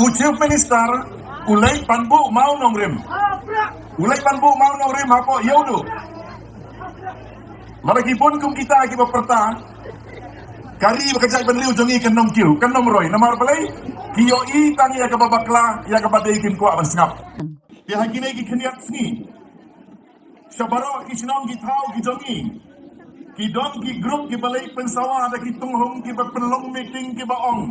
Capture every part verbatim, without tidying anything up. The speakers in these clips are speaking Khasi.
U Chief Minister u leit ban buh mawnongrim. U leit ban buh mawnongrim hapoh Ïewduh. Lada ki bun kum kita kiba pyrta, ka ri bad ka jaitbynriew jong ngi kan ym kiew, kan ym roi. Namar balei? Ki ïohi tang ïa kaba bakla, ïa kaba dei, kim kwah ban sngap. Te ha kine ki khyndiat sngi, sha baroh ki shnong ki thaw ki jong ngi, ki don ki group kiba leit pynsawa da ki tunghung kiba pynlong meeting kiba ong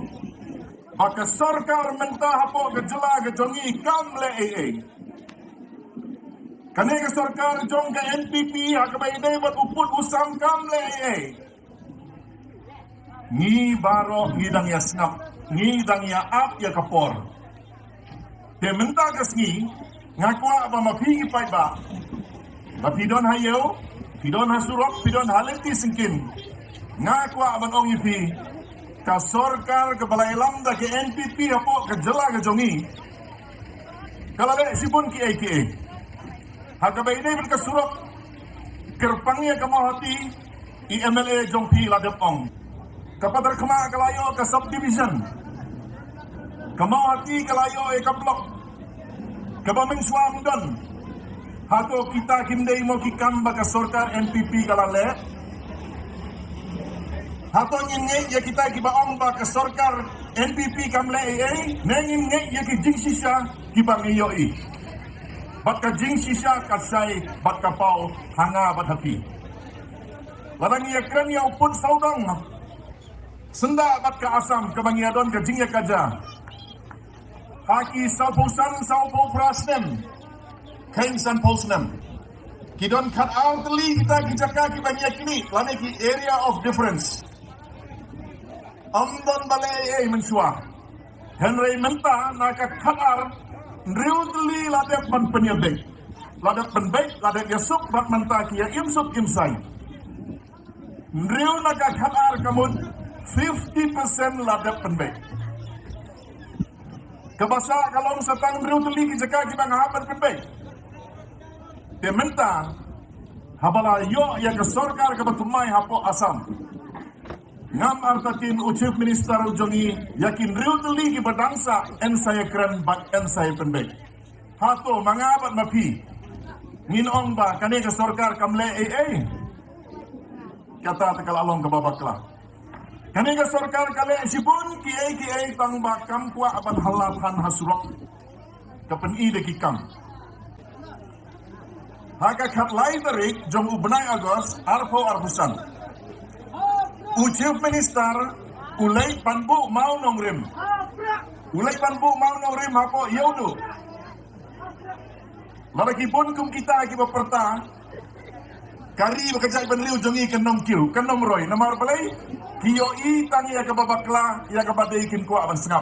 ba ka sorkar mynta hapoh ka jylla ka jong ngi kam leh ei ei. Kane ka sorkar jong ka N P P ha kaba ïadei bad u pud u sam kam leh ei ei. Ngi baroh ngi dang ïa sngap, ngi dang ïa ap ïa ka por. Te mynta ka sngi nga kwah ba ma phi ki paidbah, ba phi don ha ïew, phi don ha surok, phi don ha lynti syngkien, nga kwah ban ong ïa phi, ka sorkar kaba la ïalam da ka N P P hapoh ka jylla ka jong ngi ka la leh shibun kiei kiei. Ha kaba ïadei bad ka surok, kyrpang ïa ka Mawhati, i M L A jong phi la dep ong. Ka Patharkhmah ka la ïoh ka subdivision. Ka Mawhati ka la ïoh ïa ka block. Kaba mynshuwa ym don. Hato kita kim dei mo ki kam ba ka sorkar N P P ka la leh? Hato ngin ngeit ïa kita kiba ong ba ka sorkar N P P kam leh ei ei, ne ngin ngeit ïa ki jingshisha kiba ngi ïohi? Bad ka jingshisha ka shai bad ka paw ha nga bad ha phi. Lada ngi ïa kren ïa u pud sawdong, syndah bad ka Assam kaba ngi ïa don ka jingïakajia ha ki sawphew san, sawphew phra snem, kheiñ sanphew snem, ki don khatar tylli kita ki jaka kiba ngi ïa knieh lane ki area of difference. Ym don ba leh ei ei mynshuwa. Hynrei mynta na ka khatar, hynriew tylli la dep ban pynïabeit, la dep pynbeit, la dep ïasuk, bad mynta ki ïa im suk im sai. Hynriew na ka khatar ka mut fifty percent la dep pynbeit. Kaba sah ka long sa tang hynriew tylli ki jaka kiba nga hap ban pynbeit. Te mynta haba la ïoh ïa ka sorkar kaba thymmai hapoh Assam, ngam artatien u Chief Minister u jong ngi ïa ki hynriew tylli kiba dang sah yn sa ïakren bad yn sa ïapynbeit. Hato ma nga bad ma phi ngin ong ba kane ka sorkar kam leh ei ei? Kata te ka la long kaba bakla. Kane ka sorkar ka leh shibun kiei kiei tang ba kam kwah ban hala than ha surok. Ka pyni da ki kam. Ha ka khatlai tarik jong u bnai August arphew arphew san, u Chief Minister u leit ban buh mawnongrim. U leit ban buh mawnongrim hapoh Ïewduh. Lada ki bun kum kita kiba pyrta, ka ri bad ka jaitbynriew jong ngi kan ym kiew, kan ym roi. Namar balei? Ki ïohi tang ïa kaba bakla, ïa kaba dei, kim kwah ban sngap.